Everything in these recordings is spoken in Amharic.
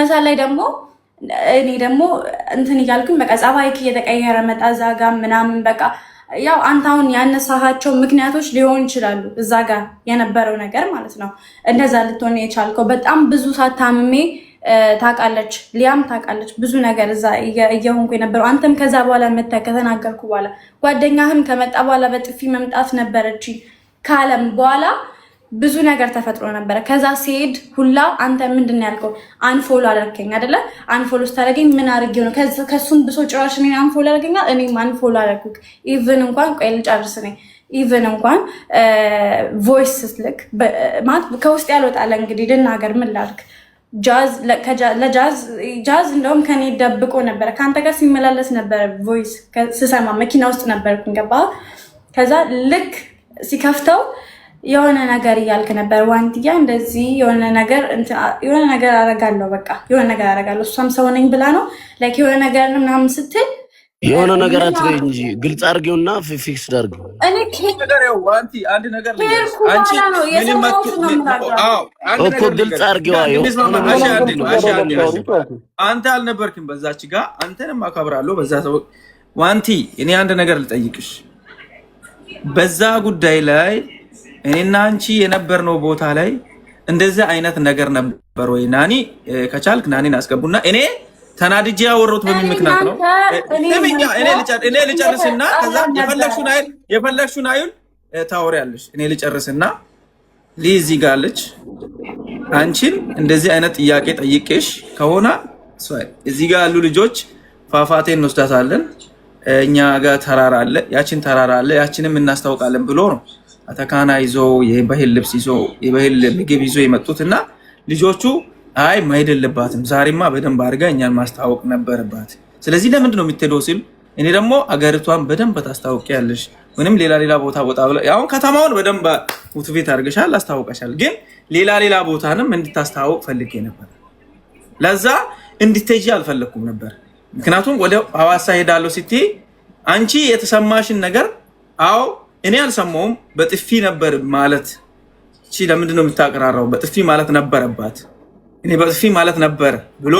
ሰዓት ላይ ደግሞ እኔ ደግሞ እንትን እያልኩኝ በቃ ጸባይክ እየተቀየረ መጣ እዛ ጋ ምናምን። በቃ ያው አንተ አሁን ያነሳሃቸው ምክንያቶች ሊሆን ይችላሉ እዛ ጋር የነበረው ነገር ማለት ነው። እንደዛ ልትሆን የቻልከው በጣም ብዙ ሳታምሜ ታውቃለች፣ ሊያም ታውቃለች ብዙ ነገር እዛ እየሆንኩ የነበረው። አንተም ከዛ በኋላ መተህ ከተናገርኩ በኋላ፣ ጓደኛህም ከመጣ በኋላ በጥፊ መምጣት ነበረች ካለም በኋላ ብዙ ነገር ተፈጥሮ ነበረ። ከዛ ሲሄድ ሁላ አንተ ምንድን ነው ያልከው? Unfollow አደረከኝ አይደለ? Unfollow ስታደርገኝ ምን አድርጌው ነው? ከሱም ብሶ ጭራሽ እኔን unfollow አደረገኛል። እኔም unfollow አደረኩክ። Even እንኳን፣ ቆይ ልጨርስ ነኝ፣ even እንኳን voice ስትልክ ማለት ከውስጥ ያልወጣለ እንግዲህ ልናገር፣ ምን ላድርግ? ለጃዝ ጃዝ እንደውም ከኔ ደብቆ ነበረ፣ ከአንተ ጋር ሲመላለስ ነበረ። Voice ስሰማ መኪና ውስጥ ነበርኩኝ፣ ገባ? ከዛ ልክ ሲከፍተው የሆነ ነገር እያልክ ነበር። ዋንትያ እንደዚህ የሆነ ነገር አረጋለሁ፣ በቃ የሆነ ነገር አረጋለሁ። እሷም ሰው ነኝ ብላ ነው like የሆነ ነገር ምናምን ስትል የሆነ ነገር አትበይ እንጂ ግልጽ አድርጊውና fix አድርጊው። እኔ ነገር ያው ዋንቲ አንድ ነገር ልንገርሽ፣ ከሄድኩ አንቺ በኋላ ነው ምንም የሰማሁትን ነው የምናገረው። አዎ፣ አንድ እኮ ነገር ግልጽ ልንገርሽ። አድርጊዋ። እንስማማ። የሆነ እሺ፣ ነገር አንዴ ነው። እሺ፣ አንዴ እሺ። አንተ አልነበርክም በዛች ጋ፣ አንተንም አከብራለሁ በዛ ሰው። ዋንቲ፣ እኔ አንድ ነገር ልጠይቅሽ። በዛ ጉዳይ ላይ እኔና አንቺ የነበርነው ቦታ ላይ እንደዚህ አይነት ነገር ነበር ወይ? ናኒ ከቻልክ ናኒን አስገቡና እኔ ተናድጄ ያወራሁት በምን ምክንያት ነው? ስሚኛ፣ እኔ ልጨርስና ከዛ የፈለግሽውን አይል ታወሪያለሽ። እኔ ልጨርስና ሊዚ ጋር አለች። አንቺን እንደዚህ አይነት ጥያቄ ጠይቄሽ ከሆነ እዚህ ጋር ያሉ ልጆች ፏፏቴን እንወስዳታለን፣ እኛ ጋር ተራራ አለ፣ ያችን ተራራ አለ፣ ያችንም እናስታውቃለን ብሎ ነው አተካና ይዞ፣ የባህል ልብስ ይዞ፣ የባህል ምግብ ይዞ የመጡት። እና ልጆቹ አይ መሄድ የለባትም፣ ዛሬማ በደንብ አድርጋ እኛን ማስታወቅ ነበረባት። ስለዚህ ለምንድን ነው የምትሄደው ሲል እኔ ደግሞ አገሪቷን በደንብ ታስታውቂያለሽ፣ ምንም ሌላ ሌላ ቦታ ወጣ ብለ አሁን ከተማውን በደንብ motivate አድርገሻል፣ አስታውቀሻል። ግን ሌላ ሌላ ቦታንም እንድታስተዋውቅ ፈልጌ ነበር። ለዛ እንድትሄጂ አልፈለግኩም ነበር። ምክንያቱም ወደ ሐዋሳ ሄዳለሁ ስትይ አንቺ የተሰማሽን ነገር አዎ እኔ አልሰማውም። በጥፊ ነበር ማለት እቺ ለምንድን ነው የምታቀራራው? በጥፊ ማለት ነበረባት። እኔ በጥፊ ማለት ነበር ብሎ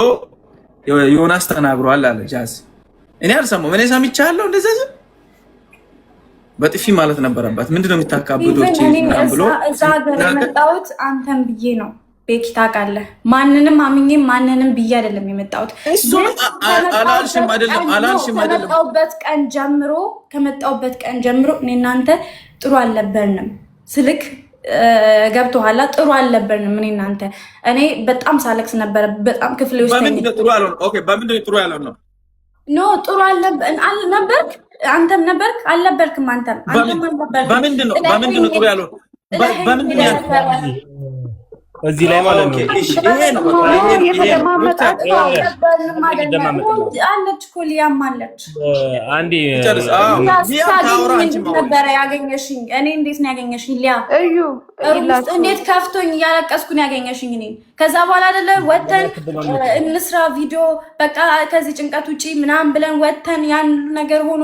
ዮናስ ተናግሯል አለ ጃዝ። እኔ አልሰማሁም። እኔ ሰምቻለሁ እንደዛ ሲል በጥፊ ማለት ነበረባት። ምንድን ነው የምታካብዶች ምናምን ብሎ እዛ ሀገር የመጣሁት አንተን ብዬ ነው። ቤኪ ታውቃለህ፣ ማንንም አምኜ ማንንም ብዬ አይደለም የመጣሁት። እሱን አላልሽም አይደለም፣ አላልሽም አይደለም። ከመጣሁበት ቀን ጀምሮ እኔ እናንተ ጥሩ አልነበርንም። ስልክ ገብቶሃል? ጥሩ አልነበርንም እኔ እናንተ። እኔ በጣም ሳለቅስ ነበረ። በጣም ክፍሌ ውስጥ በምንድን ነው ጥሩ ያልሆነው? Okay፣ በምንድን ነው ጥሩ ያልሆነው? No፣ ጥሩ አልነበርክ። አንተም ነበርክ አልነበርክም? አንተም አልነበርክም። በምንድን ነው ጥሩ ያልሆነው? በምንድን ነው ያልሆነው? እዚህ ላይ ማለት ነው። እሺ፣ ይሄ ነው በቃ፣ ይሄ ነው፣ ይሄ ነው። አለች እኮ፣ ሊያም አለች። አንዴ ጨርስ። አዎ፣ ሊያም ታውራ አንቺ እንዴት ነበረ ያገኘሽኝ? እኔ እንዴት ነው ያገኘሽኝ? ሊያ እዩ ውስጥ እንዴት ከፍቶኝ እያለቀስኩ ነው ያገኘሽኝ እኔ። ከዛ በኋላ አይደለ ወተን እንስራ ቪዲዮ፣ በቃ ከዚህ ጭንቀት ውጪ ምናምን ብለን ወተን ያን ሁሉ ነገር ሆኖ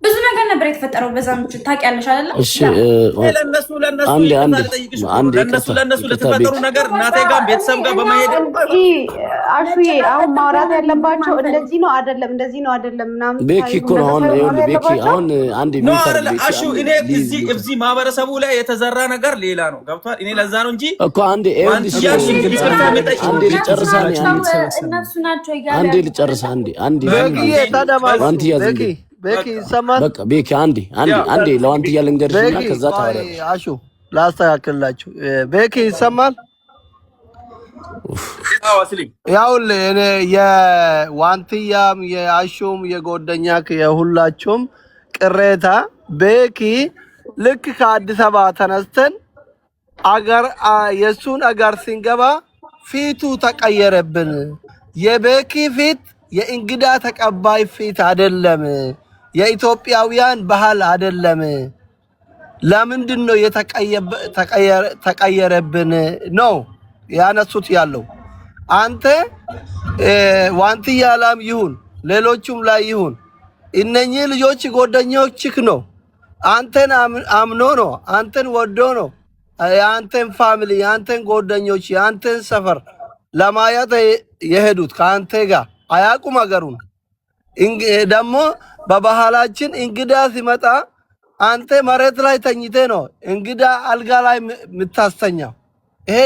ብዙ ነገር ነበር የተፈጠረው። በዛ ምችል ታውቂያለሽ አይደለ? እሺ፣ ለነሱ ለነሱ አንዴ ይቅርታ አንዴ ልጠይቅሽ እኮ ነው። አንዴ ለነሱ ይቅርታ ለነሱ ይቅርታ ለተፈጠሩ ቤት ነገር እናቴ ጋር ቤተሰብ ጋር በመሄድ አሹዬ፣ አሁን ማውራት ያለባቸው እንደዚህ ነው አይደለም፣ እንደዚህ ነው አይደለም ምናምን ቤኪ ሳይሉ እኮ ነው አሁን ነገር ይኸውልህ፣ ቤኪ ያለባቸው አሁን አንዴ No mute አይደለ አድርግ ቤኪ አሹ፣ አንዴ እኔ ሊዝ እዚህ mute እዚህ ማህበረሰቡ ላይ የተዘራ ነገር ሌላ ነው። ገብቷል። እኔ ለዛ ነው እንጂ እኮ አንዴ ይኸውልሽ ዋንትያ ይቅርታ የሚጠይቅ አንዴ ልጨርስ፣ አንዴ አንዴ እነሱ ናቸው እያሉ አንዴ ያሉት። ልጨርስ፣ አንዴ አንዴ ቤኪዬ ታደማጭ ዋንትያ ዝም ቤኪ በይ። ቤኪ ይሰማል? በቃ ቤኪ አንዴ አንዴ አንዴ ለዋንትያ ልንገርሽና ቤኪ ከዛ ቆይ ታወሪያለሽ። አሹ ላስተካክልላችሁ። ቤኪ ይሰማል? አዎ፣ አስሊም። ያውልህ እኔ የዋንትያም የአሹም የጎደኛክ የሁላችሁም ቅሬታ ቤኪ ልክ ከአዲስ አበባ ተነስተን አገር የእሱን አገር ሲንገባ ፊቱ ተቀየረብን። የቤኪ ፊት የእንግዳ ተቀባይ ፊት አይደለም፣ የኢትዮጵያውያን ባህል አይደለም። ለምንድን ነው ተቀየረብን ነው ያነሱት ያለው። አንተ ዋንትያ ላም ይሁን ሌሎቹም ላይ ይሁን እነኚህ ልጆች ጓደኞችክ ነው። አንተን አምኖ ነው፣ አንተን ወዶ ነው፣ የአንተን family፣ የአንተን ጓደኞች፣ የአንተን ሰፈር ለማየት የሄዱት ከአንተ ጋር አያውቁም ሀገሩን። ደግሞ በባህላችን እንግዳ ሲመጣ አንተ መሬት ላይ ተኝቴ ነው እንግዳ አልጋ ላይ የምታስተኛው። ይሄ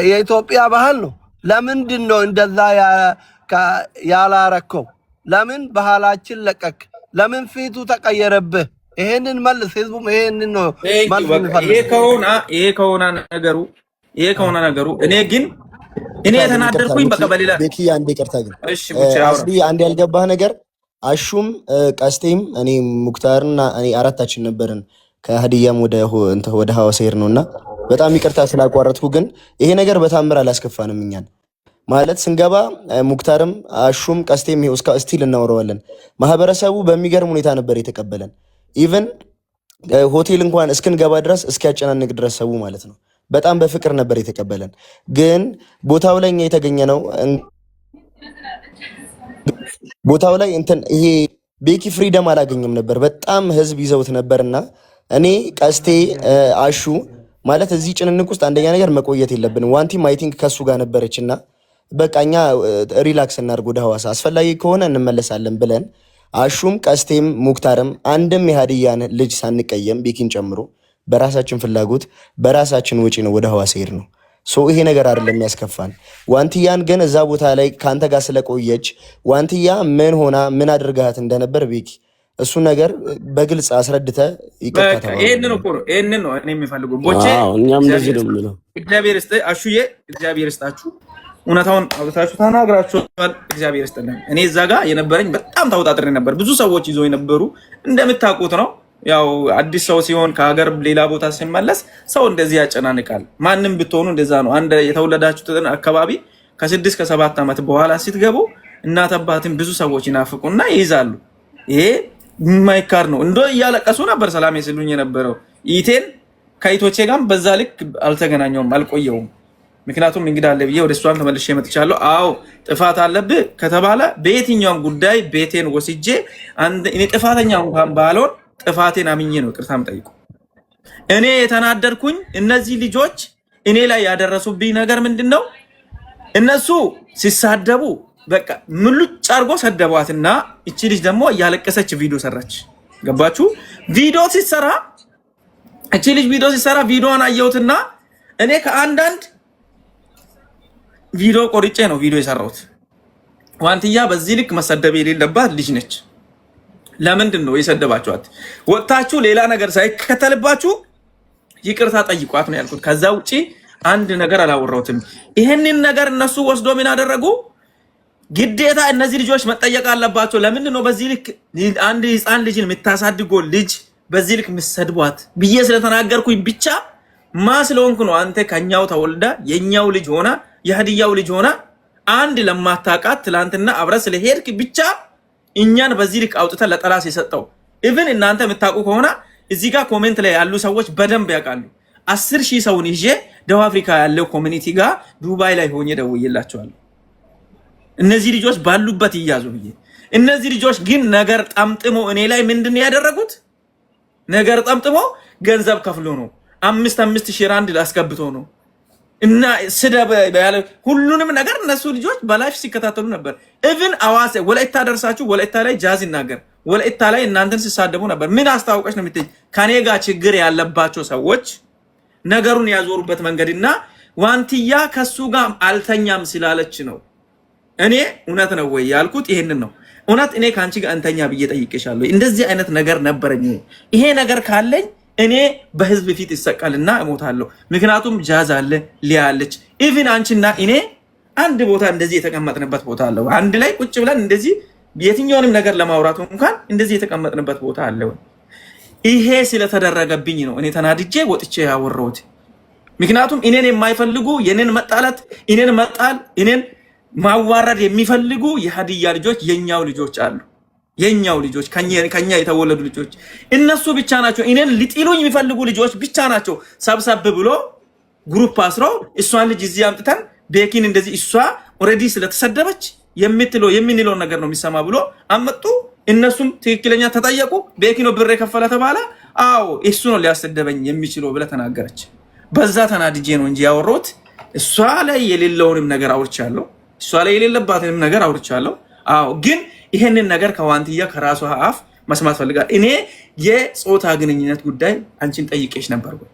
የኢትዮጵያ ባህል ነው። ለምንድን ነው እንደዛ ያላረከው? ለምን ባህላችን ለቀክ? ለምን ፊቱ ተቀየረብህ? ይሄንን መልስ። ህዝቡም ይሄንን ነው መልስ የሚፈልገው። ይሄ ከሆነ ነገሩ እኔ ግን እኔ የተናደድኩኝ በቃ በሌላ ቤኪ፣ አንዴ ይቅርታ ግን እሺ ቡቼ አውራ። አስሊ፣ አንድ ያልገባህ ነገር አሹም ቀስቴም እኔ ሙክታርና እኔ አራታችን ነበርን ከሀዲያም እንትን ወደ ሐዋሳ ሄድ ነው። እና በጣም ይቅርታ ስላቋረጥኩ፣ ግን ይሄ ነገር በታምር አላስከፋንም። እኛን ማለት ስንገባ ሙክታርም አሹም ቀስቴም ይኸው እስከ still እናወራዋለን። ማህበረሰቡ በሚገርም ሁኔታ ነበር የተቀበለን። Even ሆቴል እንኳን እስክንገባ ድረስ እስኪያጨናንቅ ድረስ ሰው ማለት ነው በጣም በፍቅር ነበር የተቀበለን። ግን ቦታው ላይ እኛ የተገኘ ነው ቦታው ላይ እንትን ይሄ ቤኪ freedom አላገኘም ነበር። በጣም ህዝብ ይዘውት ነበርና እኔ፣ ቀስቴ፣ አሹ ማለት እዚህ ጭንንቅ ውስጥ አንደኛ ነገር መቆየት የለብንም። ዋንቲም I think ከሱ ጋር ነበረች እና በቃ እኛ relax እናድርግ፣ ወደ ሐዋሳ አስፈላጊ ከሆነ እንመለሳለን ብለን አሹም ቀስቴም ሙክታርም አንድም የሀዲያን ልጅ ሳንቀየም ቤኪን ጨምሮ በራሳችን ፍላጎት በራሳችን ወጪ ነው ወደ ሐዋሳ ሄድ ነው። So ይሄ ነገር አይደለም የሚያስከፋን። ዋንትያን ግን እዛ ቦታ ላይ ከአንተ ጋር ስለቆየች ዋንትያ ምን ሆና ምን አድርጋት እንደነበር ቤኪ እሱ ነገር በግልጽ አስረድተ ይቅርታ በቃ ተባባሉ። ይሄንን እኮ ነው፣ ይሄንን ነው እኔ የሚፈልገው። ቦቼ አዎ፣ እኛም እንደዚህ ነው የምለው። እግዚአብሔር ይስጥ አሹዬ፣ እግዚአብሔር ይስጣችሁ። እውነታውን አውጥታችሁ ተናግራችኋል። እግዚአብሔር ይስጥልን። እኔ እዛ ጋር የነበረኝ በጣም ተወጣጥሬ ነበር። ብዙ ሰዎች ይዞ የነበሩ እንደምታውቁት ነው። ያው አዲስ ሰው ሲሆን ከሀገር ሌላ ቦታ ሲመለስ ሰው እንደዚህ ያጨናንቃል። ማንም ብትሆኑ እንደዛ ነው። አንድ የተወለዳችሁትን አካባቢ ከ6 ከ7 ዓመት በኋላ ስትገቡ እናት አባትን ብዙ ሰዎች ይናፍቁና ይይዛሉ። ይሄ የማይካድ ነው። እንዶ እያለቀሱ ነበር ሰላም ሲሉኝ የነበረው። ኢቴን ከኢቶቼ ጋርም በዛ ልክ አልተገናኘውም፣ አልቆየውም። ምክንያቱም እንግዳ አለ ብዬ ወደ እሷም ተመልሼ መጥቻለሁ። አዎ፣ ጥፋት አለብህ ከተባለ በየትኛውም ጉዳይ ቤቴን ወስጄ እኔ ጥፋተኛ እንኳን ባልሆን ጥፋቴን አምኜ ነው ይቅርታ የምጠይቀው። እኔ የተናደድኩኝ እነዚህ ልጆች እኔ ላይ ያደረሱብኝ ነገር ምንድን ነው? እነሱ ሲሳደቡ በቃ ምሉጭ አድርጎ ሰደቧትና እቺ ልጅ ደግሞ እያለቀሰች ቪዲዮ ሰራች። ገባችሁ? ቪዲዮ ሲሰራ እቺ ልጅ ቪዲዮ ሲሰራ ቪዲዮን አየሁትና እኔ ከአንዳንድ ቪዲዮ ቆርጬ ነው ቪዲዮ የሰራሁት። ዋንትያ በዚህ ልክ መሰደብ የሌለባት ልጅ ነች። ለምንድን ነው የሰደባችኋት? ወጥታችሁ ሌላ ነገር ሳይከተልባችሁ ይቅርታ ጠይቋት ነው ያልኩት። ከዛ ውጪ አንድ ነገር አላወራሁትም። ይህንን ነገር እነሱ ወስዶ ምን አደረጉ? ግዴታ እነዚህ ልጆች መጠየቅ አለባቸው። ለምንድን ነው በዚህ ልክ አንድ ህፃን ልጅን የምታሳድጎ ልጅ በዚህ ልክ የምትሰድቧት ብዬ ስለተናገርኩኝ ብቻ ማ ስለሆንኩ ነው አንተ ከኛው ተወልዳ የኛው ልጅ ሆና የሀዲያው ልጅ ሆና አንድ ለማታውቃት ትላንትና አብረ ስለሄድክ ብቻ እኛን በዚህ ልክ አውጥተን ለጠላት የሰጠው? Even እናንተ የምታውቁ ከሆነ እዚህ ጋር comment ላይ ያሉ ሰዎች በደንብ ያውቃሉ። 10,000 ሰውን ይዤ ደቡብ አፍሪካ ያለው community ጋር ዱባይ ላይ ሆኜ ደውዬላቸዋለሁ። እነዚህ ልጆች ባሉበት ይያዙ ብዬ። እነዚህ ልጆች ግን ነገር ጠምጥሞ እኔ ላይ ምንድን ነው ያደረጉት? ነገር ጠምጥሞ ገንዘብ ከፍሎ ነው 5 5 ሺህ ራንድ አስገብቶ ነው እና ስደብ ያለ ሁሉንም ነገር እነሱ ልጆች በ live ሲከታተሉ ነበር። Even አዋሳ ወላይታ ደርሳችሁ ወላይታ ላይ ጃዝ ይናገር ወላይታ ላይ እናንተን ሲሳደቡ ነበር። ምን አስታውቀች ነው የምትይ? ከኔ ጋር ችግር ያለባቸው ሰዎች ነገሩን ያዞሩበት መንገድና ዋንትያ ከሱ ጋር አልተኛም ስላለች ነው። እኔ እውነት ነው ወይ ያልኩት ይሄንን ነው። እውነት እኔ ከአንቺ ጋር እንተኛ ብዬ ጠይቄሻለሁ። እንደዚህ አይነት ነገር ነበረኝ። ይሄ ነገር ካለኝ እኔ በህዝብ ፊት ይሰቀልና እሞታለሁ። ምክንያቱም ጃዝ አለ፣ ሊያ አለች። Even አንቺና እኔ አንድ ቦታ እንደዚህ የተቀመጥንበት ቦታ አለ። አንድ ላይ ቁጭ ብለን እንደዚህ የትኛውንም ነገር ለማውራቱ እንኳን እንደዚህ የተቀመጥንበት ቦታ አለ። ይሄ ስለተደረገብኝ ነው እኔ ተናድጄ ወጥቼ ያወራሁት። ምክንያቱም እኔን የማይፈልጉ፣ የኔን መጣላት፣ እኔን መጣል፣ እኔን ማዋረድ የሚፈልጉ የሀዲያ ልጆች የኛው ልጆች አሉ። የኛው ልጆች፣ ከኛ የተወለዱ ልጆች እነሱ ብቻ ናቸው። እኔን ሊጥሉኝ የሚፈልጉ ልጆች ብቻ ናቸው። ሰብሰብ ብሎ group አስሮ እሷን ልጅ እዚህ አምጥተን ቤኪን እንደዚህ እሷ already ስለተሰደበች የምትለው የምንለውን ነገር ነው የሚሰማ ብሎ አመጡ። እነሱም ትክክለኛ ተጠየቁ። ቤኪ ነው ብር የከፈለ ተባለ። አዎ፣ እሱ ነው ሊያሰደበኝ የሚችለው ብለ ተናገረች። በዛ ተናድጄ ነው እንጂ ያወራሁት እሷ ላይ የሌለውንም ነገር አውርቻለሁ። እሷ ላይ የሌለባትንም ነገር አውርቻለሁ። አዎ፣ ግን ይሄንን ነገር ከዋንትያ ከራሷ አፍ መስማት ፈልጋል። እኔ የጾታ ግንኙነት ጉዳይ አንቺን ጠይቄሽ ነበር ወይ?